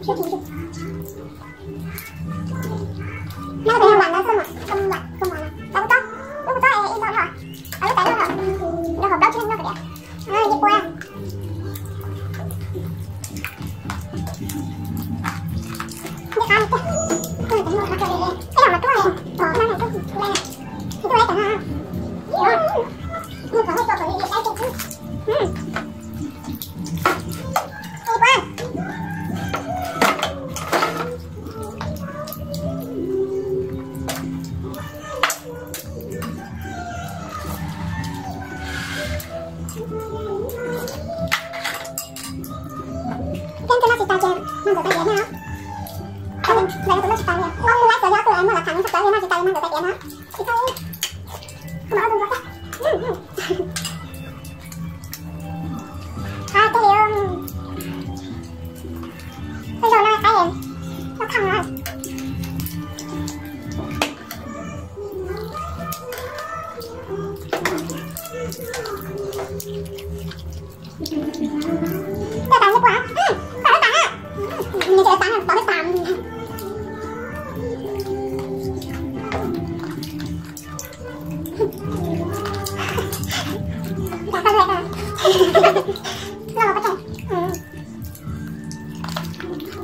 Siab tsis ntsig. Nyob pem no mas lawv txoj muam, txoj muam, txoj muam no tau lub txob, lub txob es ib lo no, tau lub tais no, rau hauv plaub tsib no tiag. Yim pua. Ib qab li tiag. Ib los mas tuaj, tos no tuaj, tuaj, tuaj, tuaj, tuaj, tuaj, tuaj. Thiab tus noj tsis tas ces mag ntxuav tais diav na. Lawv tus noj tsis tas li, ua tus lab cov yog tus muaj los khas noj tsis tas li, noj tsis tas li mag ntxuav tais diav na. Tsis tau li. Mas ua tus ntxuav thiab. Qab tiag li. Tej zaum no qaib, no thaj no. Tawg tas li puas? Tawg tas na. Nws tseem tawg tas, pov tawg tas. Cas tawg tawg. Noj los tau.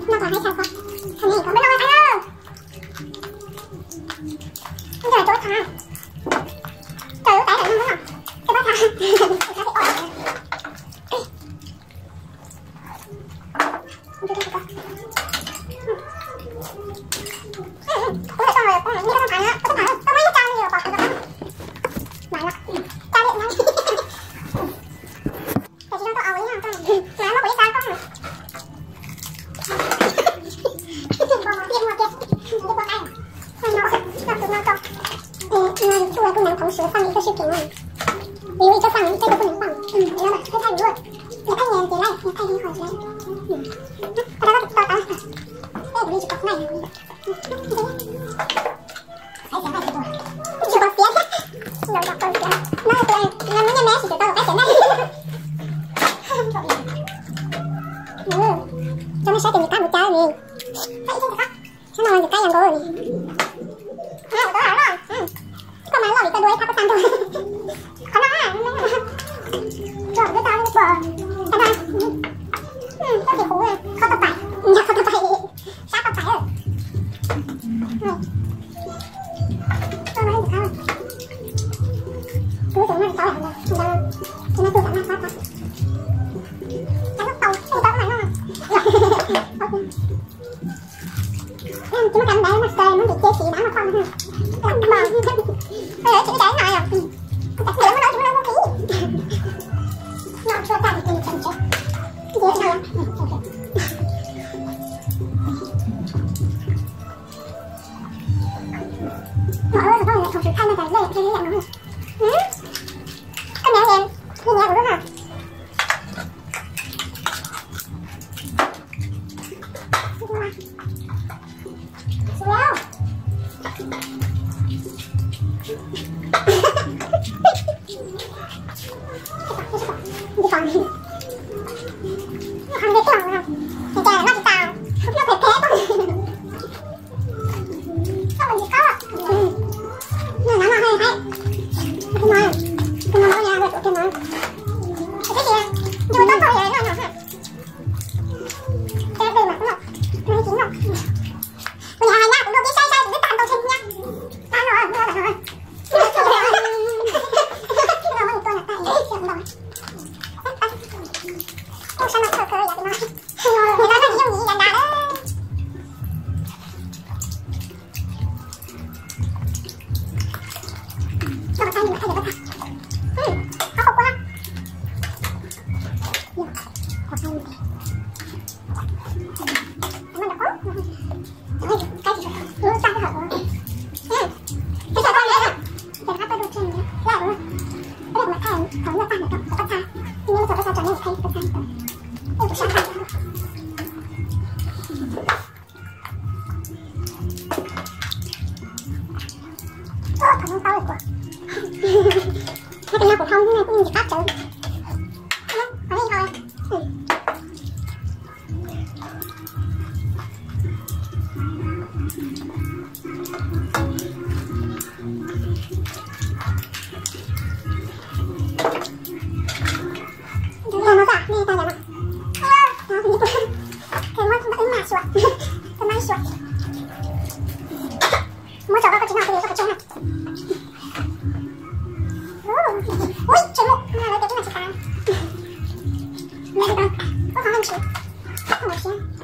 Noj kom haib tshaj ko. Thaum ne kom peb noj haib na. Noj cov ub thav. Cov ub tais no noj, cov pab thav. Tab sis zoo tau ua ib no, mas muab kuv ib sab koj. Tiaj muaj tiaj, tiaj pua qaib. Noj no, noj tus no tau. Tus no kuj nang khoov swv faj ib txoj sib kis no. Yus ib txoj faj ib txoj kuj nang faj. Yog mas thaij thaij yus, yog thaij nyias ces laij, yog thaij hov ces laij. Tau tau tau tau. Ej, kuv li tsis pom nai. Tsis pom tias, no, no, me me tsis tau qaib tias nai. Cov nej saib tus ntxim qab mus cab li. Saib no ntxim qab yog nkaus li. Koj mas loj li koj dua ib thab pab tag nrho. Qhov no, tsuas pab tag nrho. Koj tsis huv, koj tau pais, nyob koj tau pais, sab tau pais. Koj no ntxim qab. Kuv tseem muaj tau lawm, tsis no tus tam no sab tau. Cov no tau, tau mas no. Tsis muaj cov ntawd mas kawg muab ntim cia xis dab no kho na. Lam mas, tsis caiv no yom. Tsis muaj dab, tsis muaj dab muab kis. No tshuav tag ces nws tseem tsev. Ntim no yom. Ua ua tus poj niam thaum xwb thaij no cas lej lej yam no. Koj niam, koj niam kuv lub no. Qhov no kuv thau, kuj nyob qab tsawv. Qhov no ib qho. Tus Ub, qhov no tsis, qhov no tsis.